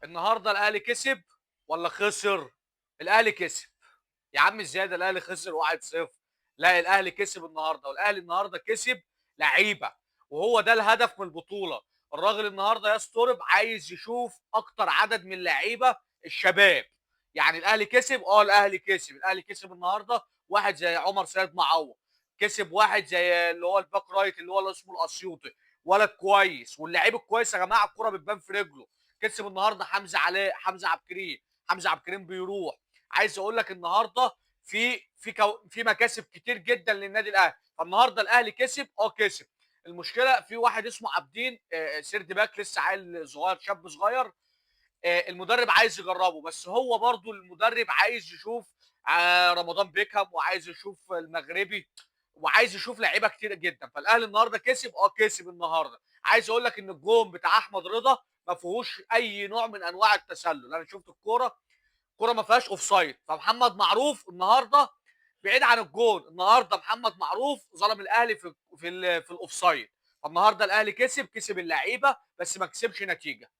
النهارده الاهلي كسب ولا خسر؟ الاهلي كسب. يا عم ازاي ده الاهلي خسر 1-0؟ لا، الاهلي كسب النهارده، والاهلي النهارده كسب لعيبه، وهو ده الهدف من البطوله. الراجل النهارده يا ستورب عايز يشوف اكتر عدد من اللعيبة الشباب. يعني الاهلي كسب، الاهلي كسب، الاهلي كسب النهارده واحد زي عمر سيد معوض، كسب واحد زي اللي هو ال back right اللي هو اللي اسمه الاسيوطي، ولد كويس، واللعيب الكويس يا جماعة الكره بتبان في رجله. كسب النهارده حمزة علاء، حمزة عبد الكريم، حمزة عبد الكريم بيروح. عايز اقول لك النهارده في مكاسب كتير جدا للنادي الاهلي. فالنهارده الاهلي كسب، كسب. المشكلة في واحد اسمه عابدين، third back، لسه عيل صغير، شاب صغير، المدرب عايز يجربه، بس هو برضو المدرب عايز يشوف رمضان بيكهام، وعايز يشوف المغربي، وعايز يشوف لعيبة كتير جدا. فالاهلي النهارده كسب، كسب النهارده. عايز اقول لك ان الجون بتاع احمد رضا ما فيهوش اي نوع من انواع التسلل. انا شفت الكورة، الكورة ما فيهاش offside. فمحمد معروف النهارده بعيد عن الجون، النهارده محمد معروف ظلم الاهلي في ال offside. فالنهارده الاهلي كسب، كسب اللعيبة بس ما كسبش نتيجة.